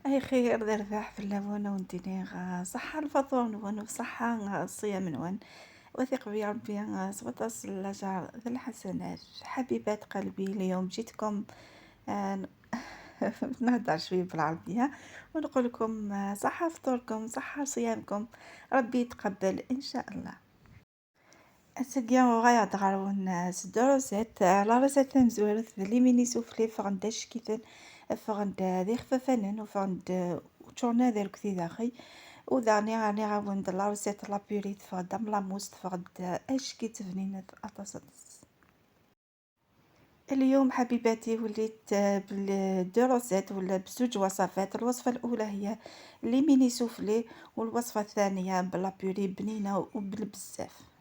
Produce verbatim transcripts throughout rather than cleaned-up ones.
أي خير، d rrbeḥ fell-awen, a wen-d-iniɣ, ah, ṣaḥḥa lfaṭur-nwen u ṣaḥḥa, ah, ṣṣyam-nwen. Watiq bi Ṛebbi, ah, s waṭas n laǧer d lḥasanat. حبيبات قلبي، اليوم جيتكم، ah, نهدر شوية بالعربية ونقول لكم، ah, صحة فطوركم، صحة صيامكم، ربي يتقبل إن شاء الله. Ass-agi uɣaleɣ-d ɣer-wen s deux recettes. La recette tamezwarut d les mini soufflés, ffɣen-d acek-iten, ffɣen-d d ixfafanen, u ffɣen-d ur ččuren ara d arekti daxel. U daɣen rniɣ-awen-d la recette la purée, teffeɣ-d am la mousse, teffeɣ-d acek-itt bninet aṭas aṭas. اليوم حبيباتي وليت ب deux recettes ولا بزوج وصفات. الوصفة الأولى هي les mini soufflés، والوصفة الثانية ب la purée بنينة وبالبزاف.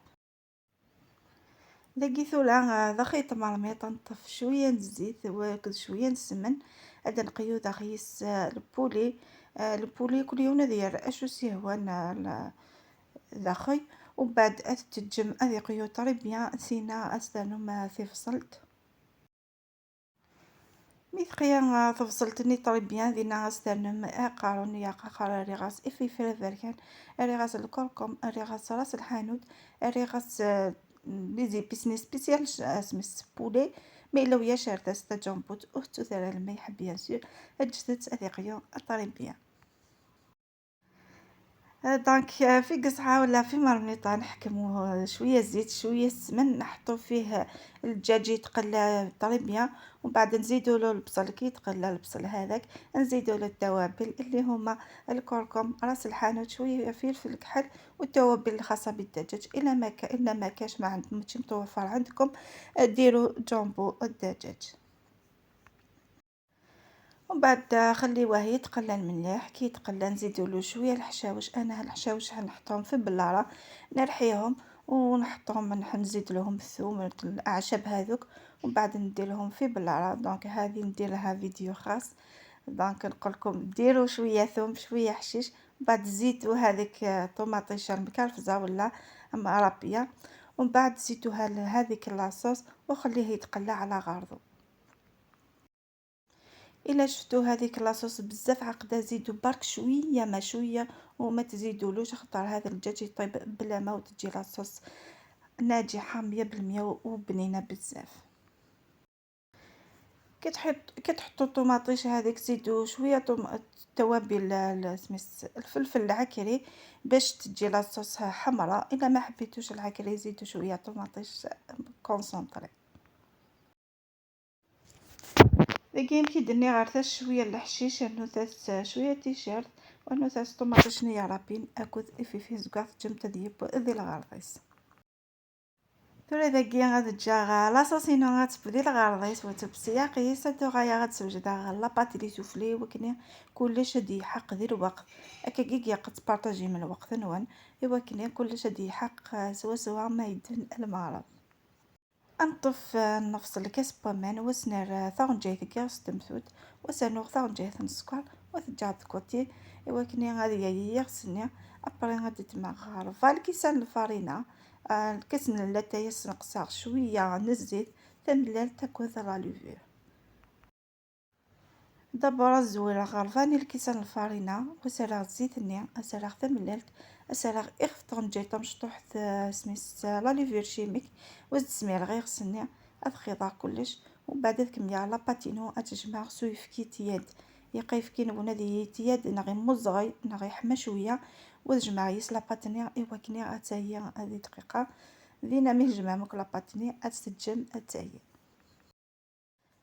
Dagi tura, ah, daxi tmermiṭ, ad nṭef cwiya n zzit akked cwiya n ssmen. Ad nqeyyu daxi-s, ah, le poulet. Ah, le poulet kul yiwen ad yerr acu s-yehwan, ah, la-, daxi. Umbeɛd ad t-teǧǧem ad iqeyyu très bien, sina ad s-ternum, ah, tibṣelt. Mi teqya, ah, tebṣelt-nni très bien, dinna ad s-ternem aqerru n yaqaqer, rriɣ-as ifilfil aberkan, rriɣ-as lkurkum, rriɣ-as ras lḥanut, rriɣ-as, ah, les épices-nni spécial, ah, isem-is poulet, ma yella ulac rret-as taǧambut, ur tettut ara lmelḥ, bien sûr, ǧǧet-t ad iqyu très bien. آه، donc، آه، في قصعة ولا في مرميطة نحكمو، آه، شوية زيت، شوية سمن، نحطو فيه الدجاج يتقلى très bien، ومن بعد نزيدولو البصل. كي يتقلى البصل هذاك، نزيدولو التوابل اللي هما الكركم، راس الحانوت، شوية فلفل كحل، والتوابل الخاصة بالدجاج. إلا ما كا-، إلا ما كاش، ما عند-، ماشي متوفر عندكم، آه، ديرو جامبو الدجاج. ومن بعد خليوه يتقلى المليح. كي يتقلى نزيدولو شوية الحشاوش. أنا هالحشاوش هنحطهم في بلارة، نرحيهم ونحطهم، نح-، نزيدلهم الثوم، الأعشاب هذوك، ومن بعد نديرلهم في بلارة. Donc هذي نديرلها فيديو خاص. Donc نقولكم ديرو شوية ثوم، شوية حشيش، من بعد زيدو هذيك الطوماطيشة المكرفزة ولا مرابية، ومن بعد زيدوها لهذيك la sauce وخليه يتقلى على غرضو. إلا شفتو هذيك la sauce بزاف عقدة، زيدو برك شوية ما شوية، وما تزيدولوش، خاطر هذا الدجاج يطيب بلا ما، وتجي la sauce ناجحة مية بالمية وبنينة بزاف. كي تحط-، كي تحطو الطوماطيش هذيك، زيدو شوية طوم-، توابل ال-، سميت الفلفل العكري باش تجي la sauce حمراء. إلا ما حبيتوش العكري، زيدو شوية طوماطيش concentré. داكي يمكن درني غير تا شويه الحشيش، انو تا شويه تيشيرت، وانو تا طوماطيش نيه رابين اكد افيفي زكاث جمت ديب ذي الغرضيس. ثورة داكي غادي تجا لاصوصينو غتبدي الغرضيس وتبسياقي ساتو غايا غتسوجد غا لاباطي لي سوفلي وكني كلش دي حق ذي الوقت. اكا كيك يقت بارطاجي من الوقت نوان. ايوا كني كلش دي حق سوا سوا ما يدن المغرب. أنطف، آه، نفس الكاس بوامان، وسنر، آه، ثاغنجايت كاس تمثوت، وسنوغ ثاغنجايت نسكر، وتجعد كوتي. إوا كني غادي يغسني، أبري غادي تمغ ربع الكيسان الفارينة، آه، الكاس من اللاتاي سنقصها شوية نزيت، تملال تاكل لا لوفور. دابا راه زويرة غرفاني الكيسان الفارينة، وسرغ الزيت ني، اسرغ ثمللت، اسرغ اخفطون جاي تمشطوحت، آه، سميس، آه، لا ليفور شيميك، وزد سمير غير سني، اذ خيضا كلش، ومن بعد اذ كميا لا باتينو اتجمع سو يفكي تياد، يقا يفكي نبونا دي تياد نغي مزغي نغي حما شوية، وتجمع يس لا باتني ايوا كني اتايا هذه دقيقة، دينا مي جمع مك لا باتني اتسجم اتايا.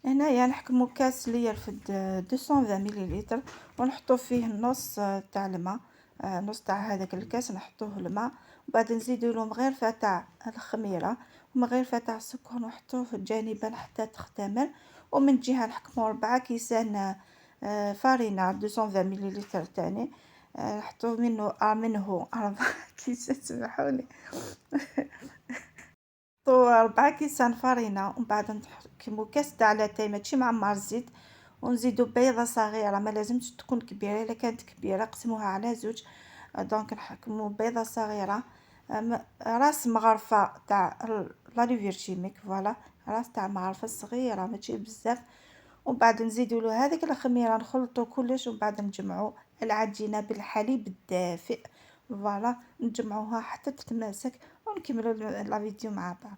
هنايا نحكمو كاس اللي يرفد، آه، deux cent vingt millilitres، ونحطو فيه النص، آه، تاع الماء، آه، نص تاع هذاك الكاس نحطوه الماء، وبعد نزيدو له مغرفة تاع الخميرة ومغرفة تاع السكر، نحطوه جانبا حتى تختمر. ومن جهة نحكمو ربعة كيسان، آه، فارينة deux cent vingt millilitres تاني، آه، نحطو منه، آه، منه أربعة كيسان، سمحولي. نحطو ربعة كيسان فرينة، ومن بعد نحكمو كاس تاع لاتاي ماشي معمر الزيت، ونزيدو بيضة صغيرة، ما لازمش تكون كبيرة، إلا كانت كبيرة قسموها على زوج. آه، donc نحكمو بيضة صغيرة، آه، م-، راس مغرفة تاع ال-، la levure chimique، voilà، راس تاع مغرفة صغيرة ماشي بزاف. ومن بعد نزيدو له هذيك الخميرة، نخلطو كلش، ومن بعد نجمعو العجينة بالحليب الدافئ. Voilà، نجمعوها حتى تتماسك، ونكملو ال-، la vidéo مع بعض.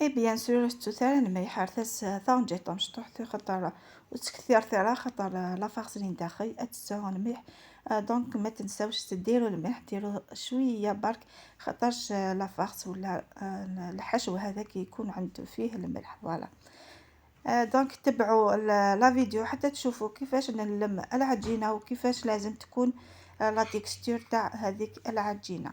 Et bien sûr، ur tettut ara lmelḥ ar tasa-a, nǧiṭ amecṭuḥ, xaṭer ur tkettiret ara, xaṭer la farce-nni n daxel ad tesɛu lmelḥ. آه، donc ما تنساوش تديرو الملح، ديرو شوية برك، خاطرش، آه، la farce ولا، آه، الحشو هذاك يكون عنده فيه الملح. Voilà. آه، donc تبعو ال-، la vidéo حتى تشوفو كيفاش نلم العجينة وكيفاش لازم تكون، آه، la texture تاع هذيك العجينة.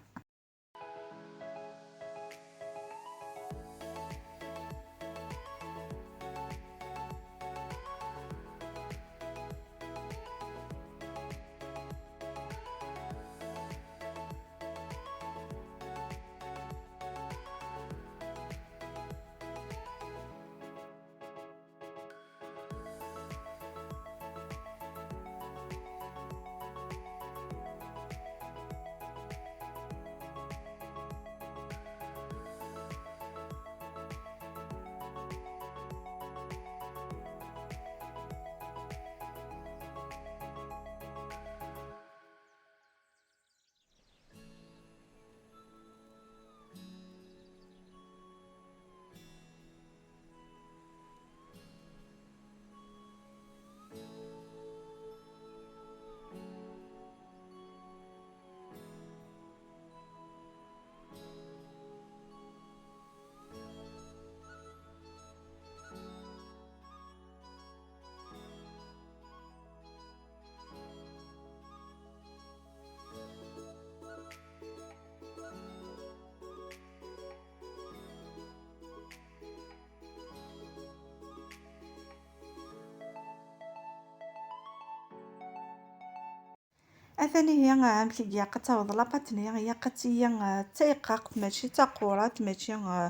Atani hi, ah, amek i ilaq ad taweḍ la pâte-nni, ilaq ad tili, ah, d tayqaqt, mačči d taqurant, mačči, ah,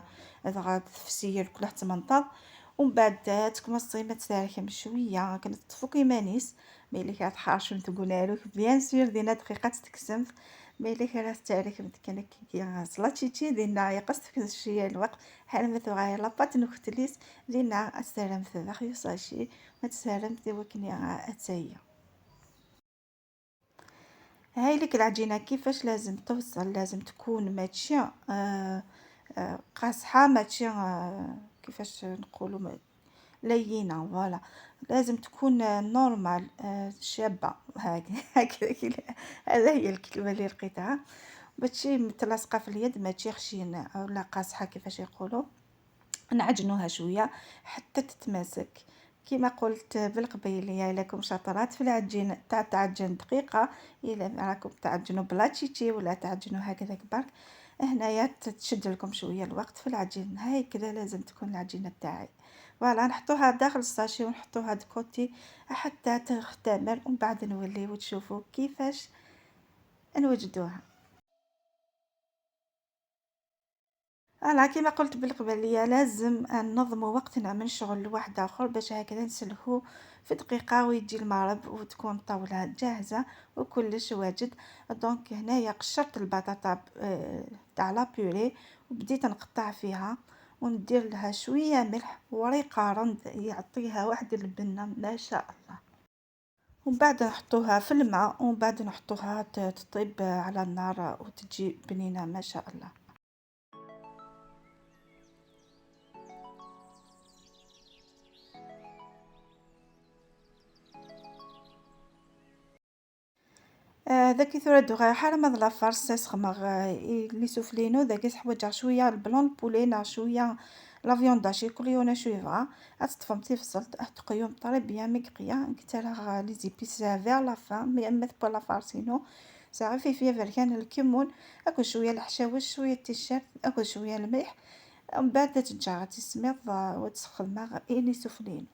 dɣa tefsi irkelleḥ tmenṭaḍ. Umbeɛd, ah, ad tkummeṣ ad tserkem cwiya akken ad teṭṭef akk iman-is. Ma yella kra tḥercemt deg unaru-k, bien sûr, dinna dqiqa ad tt-tekksemt. Ma yella kra ad tserkemt kan akkagi, ah, s la čiči, dinna ilaq ad s-tefkemt cwiya n lweqt. Ḥala ma tebɣa la pâte n uketlis, dinna ad tserremt daxel usaci, ma tserremt i wakken, ah, ad tagi. هاي لك العجينة كيفاش لازم توصل، لازم تكون ماتشية، آه، آه، قاصحة، ماتشية، آه، كيفاش نقولوا، م-، لينة، voilà. لازم تكون، آه، normal، آه، شابة، هاك-، هكذا كي-، هذا هي الكلمة اللي لقيتها. ماشي متلاصقة في اليد، ماشي خشينة ولا قاصحة كيفاش يقولوا. نعجنوها شوية حتى تتماسك. كيما قلت بالقبيلية، إلا كم شاطرات في العجين تاع تعجن دقيقة، إلا راكم تعجنوا بلا تشيتشي ولا تعجنوا هكذاك برك، هنايا تشد لكم شوية الوقت في العجين. هاي كذا لازم تكون العجينة تاعي. Voilà، نحطوها داخل الساشي ونحطوها de côté حتى تختمر، ومن بعد نوليو وتشوفوا كيفاش نوجدوها. Voilà، كيما قلت بالقبلية، لازم ننظموا وقتنا من شغل لواحد آخر، باش هكذا نسلكوا في دقيقة ويجي المغرب وتكون الطاولة جاهزة وكلش واجد. Donc هنايا قشرت البطاطا ب-، آه، تاع la purée، وبديت نقطع فيها وندير لها شوية ملح وريقة رند، يعطيها واحد البنة ما شاء الله. ومن بعد نحطوها في الماء، ومن بعد نحطوها ت-، تطيب على النار وتجي بنينة ما شاء الله. آه، ذاك ثورة دوغا حرام هاد la farce سخمغ، آه، لي سوفلينو، ذاك حوايج شوية البلون بولي، نا شوية la viande hachée، كل يوم شوية فغا. أتطفم تيفصلت، أتقيم طري بيان مققية، نكترها les épices vers la fin، مي أما تبقى la farce سينو. ساعة في فيها بركان الكمون، أكو شوية الحشاوش، شوية التيشيرت، أكو شوية الملح. ومن بعد تتجعر تسميض، آه، وتسخمغ إلي سوفلينو.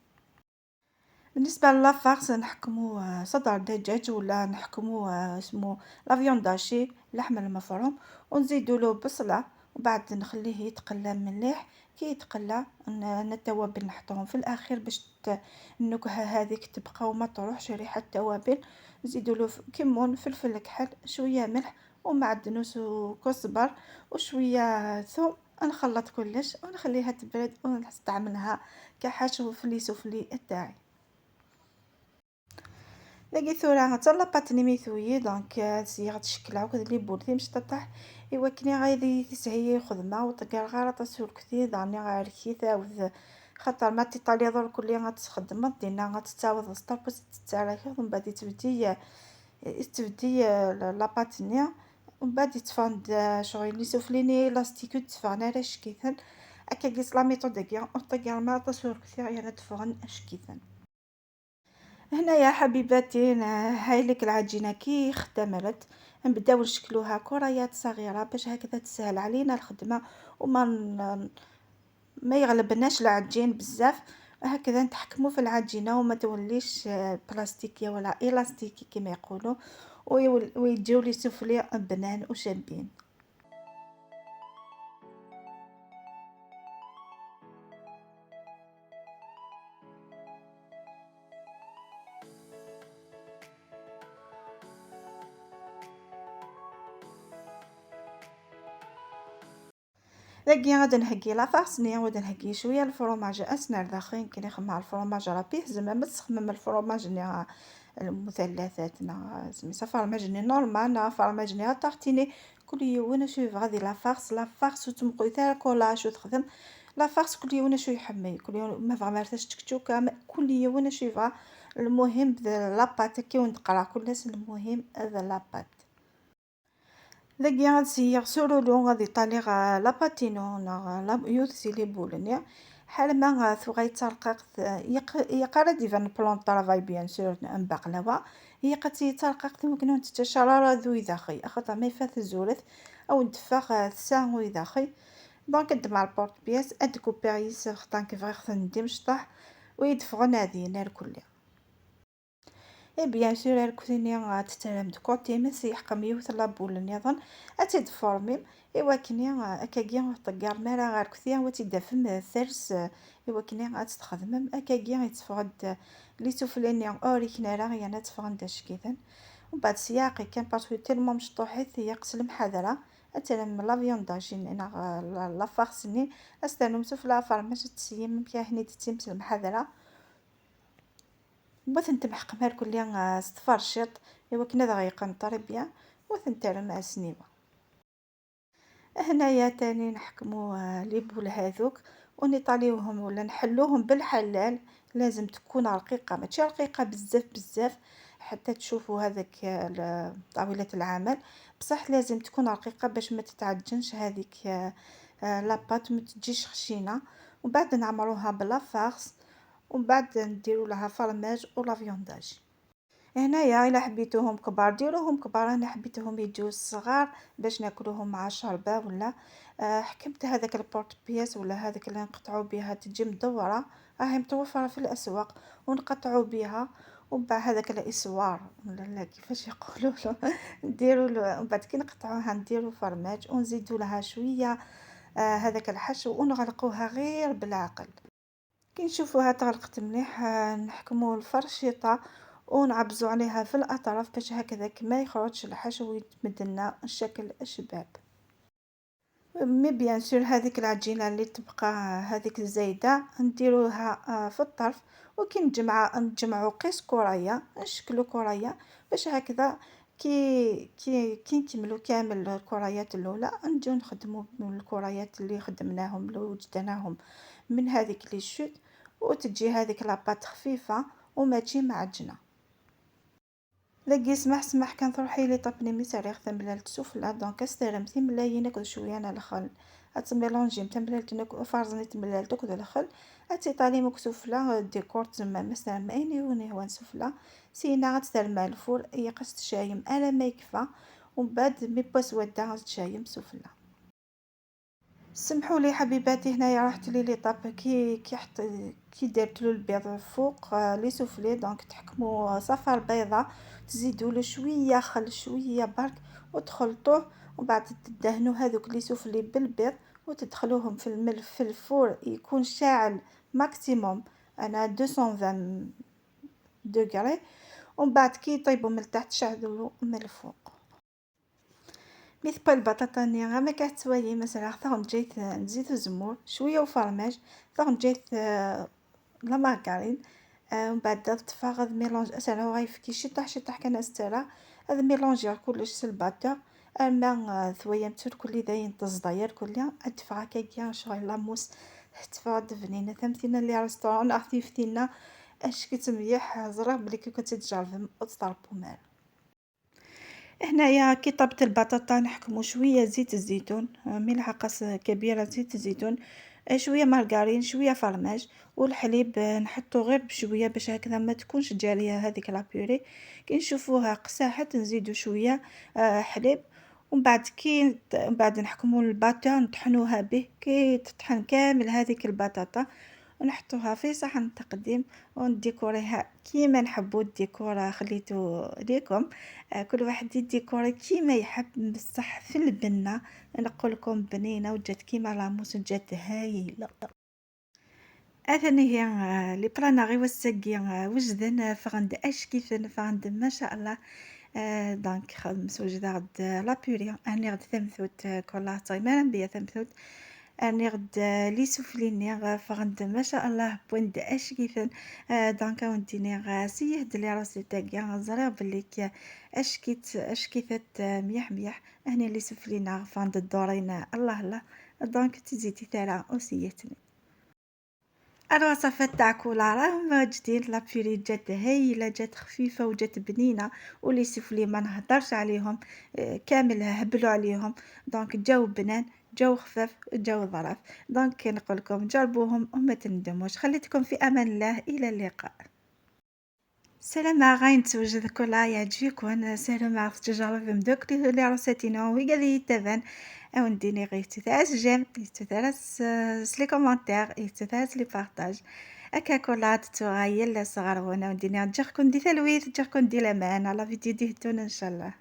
بالنسبة ل la farce نحكمو، آه، صدر دجاج ولا نحكمو، آه، اسمو la viande hachée، اللحم المفروم، ونزيدو له بصلة، وبعد نخليه يتقلى مليح. كي يتقلى ن-، التوابل نحطوهم في الأخير باش ت-، النكهة هذيك تبقى وما تروحش ريحة التوابل. نزيدو له ف-، كمون، فلفل كحل، شوية ملح ومعدنوس وكزبر وشوية ثوم. نخلط كلش ونخليها تبرد ونستعملها كحشو في لي سوفلي تاعي. داكي ثورة حتى لاباطني ميثويي، دونك، آه، سيغ تشكل عقد لي بول ثيم شططح. ايوا كني غادي تسهي خدمة وطقر غير تصور كثير داني غير كي تعاود، خاطر ما تيطالي ضرك كل غتخدم دينا غتتعاود السطابوس تتعرف ومن بعد تبدي تبدي لاباطني، ومن بعد يتفاند شغل لي سوفليني لاستيك تفان على شكيثن. هكا قيس لا ميثود داكيا وطقر ما تصور كثير يعني تفغن اشكيثن. هنايا حبيباتي، ن-، هاي لك العجينة كي اختمرت، نبداو نشكلوها كريات صغيرة باش هكذا تسهل علينا الخدمة وما ن-، ما يغلبناش العجين بزاف. هكذا نتحكموا في العجينة وما توليش، آه، بلاستيكية ولا إلاستيكي كما يقولوا، ويول-، ويجيو لي سوفلي بنان وشابين. داكي غادي نهكي لا فارس ني، غادي نهكي شويه الفرماج اسنان داخل، يمكن يخمع الفرماج راه فيه زعما ما تخمم الفرماج ني المثلثات نا، سميتها فرماج ني نورمال نا، فرماج ني تارتيني. كل يوم شوف غادي لا فارس، لا فارس وتمقوي تاع كولاش وتخدم لا فارس، كل يوم شو يحمي، كل يوم ما فغا مارتاش تكتوكا، كل يوم شو يبغى. المهم بذا لاباط كي ونتقرا كل ناس، المهم هذا لاباط. داكي غاد سيغ سورولو غادي طالي غا لاباتينو نا غا لا يوث سي لي بولني. حال ما غا ثو غاي ترقاق ث-، يق-، يقرا ديفان بلون طرافاي بيان سور ن بقلاوة. هي قد ترقاق ثو كنون تتشرارة ذو يداخي. أخطا ما يفات الزورث أو دفاغ ثسا ويداخي. دونك اد مع البورت بياس اد كوبير يسر خطان كيف غير خصن ندي مشطح. ويدفغن هذه نار كلها. اي بيان سور الكوزيني غتترم دو كوتي من سيحكم يوث لابول نيضن اتي دفورميم. ايوا كني اكاكي طقار مارا غير كثير وتي دافم ثرس. ايوا كني غتتخدمم اكاكي يتفغد لي سوفليني اوريك نارا يعني تفغن داش كيثن. ومن بعد سياقي كان باسكو تيلمون مشطوحيت يقس المحاضره. اترم لافيون داجين انا غ-، لا، لا فارسني استنم سفلى فرماج تسيم كاهني دتيمت المحاضره. وثنتمحقم هار كلي، آه، ستفرشط، ايوا كنا دغا يقنطر بيان، وثنترم مع السنيوة. هنايا تاني نحكمو، آه، لي بول هاذوك ونطاليوهم ولا نحلوهم بالحلال. لازم تكون رقيقة، ماشي رقيقة بزاف بزاف، حتى تشوفوا هذاك، آه، ال-، طاولة العمل، بصح لازم تكون رقيقة باش ما تتعجنش هذيك، آه، آه، لاباط ما تجيش خشينة. ومن بعد نعمروها بلا فارس، ومن بعد نديرو لها فرماج ولافيونداج. هنايا الا حبيتوهم كبار ديروهم كبار، انا حبيتهم يجيو صغار باش ناكلوهم مع الشربة ولا. آه، حكمت هذاك البورت بياس ولا هذاك اللي نقطعوا بها تجي مدورة، راهي متوفرة في الاسواق، ونقطعوا بها. ومن بعد هذاك الاسوار ولا لا كيفاش يقولوا له نديروا له، ومن بعد كي نقطعوها نديروا فرماج ونزيدوا لها شوية، آه، هذاك الحشو ونغلقوها غير بالعقل. كي نشوفوها تغلقت مليح، آه، نحكمو الفرشيطة ونعبزو عليها في الأطراف باش هكذاك ما يخرجش الحشو ويتمدلنا شكل الشباب. مي بيان سور هذيك العجينة اللي تبقى، هذيك الزايدة، نديروها، آه، في الطرف، وكي نجمع، نجمعو قيس كرية، نشكلو كرية باش هكذا كي، كي، كي نكملو كامل الكريات الأولى، نجيو نخدمو من الكريات اللي خدمناهم، اللي وجدناهم من هذيك لي شوت، وتجي هذيك لاباط خفيفة وماشي معجنة. لقي سمح سمح كان تروحي لي طابني مي سريع ثملالت سفلى، دونك استلم ثملايين اكد شويه انا الخل. اتميلونجي متملالت نك فرزني تملالت اكد الخل. اتي طالي مك سفلى ديكور تما مثلا ما اين يوني هو سفلى. سينا غتستلم على الفور، هي قصت شايم على ما يكفى، ومن بعد مي بوس ودا غتشايم سفلى. سمحوا لي حبيباتي، هنايا راحت لي لي طاب كي، كي حط، كي درت له البيض فوق، آه، لي سوفلي. دونك تحكموا صفار بيضه، تزيدوا له شويه خل، شويه برك، وتخلطوه، ومن بعد تدهنوا هذوك لي سوفلي بالبيض وتدخلوهم في الملف في الفور يكون شاعل ماكسيموم، انا ميتين وعشرين دوغري. ومن بعد كي يطيبو من التحت شعلولو من الفوق. Mi tewwa lbaṭaṭa-nni, am akka tettwalim, ad s-rreɣ taɣenǧayt n zzit uzemmur, cwiya ufermaj, taɣenǧayt, eh, la margarine. Eh, mbeɛd ad ṭṭfeɣ ad mélange, ad s-rreɣ ayefki ciṭuḥ ciṭuḥ kan, ad s-ttarraɣ, ad mélangiɣ kullec s lbaṭer, arma, eh, twalam-tt irkelli dayen teẓḍa irkelli, ad d-teffeɣ akkagi ccɣel la mousse, tetteffeɣ-d bnina, tamtina n les restaurants neɣ tiftina, ack-itt mliḥ, ẓriɣ belli kif ad tt-id-tjerrbem ur tettṛebbum ara. هنايا كي طبت البطاطا نحكمو شوية زيت الزيتون، آه، ملعقة ص-، كبيرة زيت الزيتون، آه، شوية مارغرين، شوية فرماج، والحليب، آه، نحطو غير بشوية باش هكذا ما تكونش جارية هذيك la purée. كي نشوفوها قساحت نزيدو شوية، آه، حليب، ومن بعد كي نت-، من بعد نحكمو الباطور نطحنوها به، كي تطحن كامل هذيك البطاطا ونحطوها في صحن التقديم ونديكوريها كيما نحبو الديكور، خليتو ليكم. آه، كل واحد يديكوري كيما يحب، بصح في البنة نقولكم بنينة وجات كيما la mousse، جات هايلة. أثني هي، آه، les plats ناغي وساقي، آه، وجدن، آه، فغند أشكيثن، فغند ما شاء الله. آه، donc خدمت وجدغد la purée، أنيغد ثمثوت، آه، كلها طايمة بيا ثمثوت. أنيغد، آه، les soufflés نيغ، آه، فغند ما شاء الله بوند أشكيثن. آه، donc أوندينيغ، آه، سيهد les recettes تاقيا، زريغ بليك أشكيت، أشكيثت، آه، ميح ميح. أهني les soufflés ناغ فغند الدورين، آه، الله الله. Donc تزيدي ثلاثة وسيتني. الوصفات تاع كولا راهم واجدين. La purée جات هايلة، جات خفيفة وجات بنينة، و les soufflés ما نهضرش عليهم، آه، كامل هبلوا عليهم. Donc جاو بنان، جاو خفاف، جاو ظراف. Donc نقولكم جربوهم وما تندموش. خليتكم في أمان الله، إلى اللقاء. سلامة، غاين توجد كلها يعجبكم. سلامة، تجرب مدوك لي روساتينو ويقال لي تبان. أو نديني غير تتعس j'aime، يتتعس، آه، les commentaires، يتتعس les partages. أكا كلها تتوغا يلا صغار هنا، ونديني تجيكم دي ثلويث، تجيكم دي لمان على فيديو دي هتون إن شاء الله.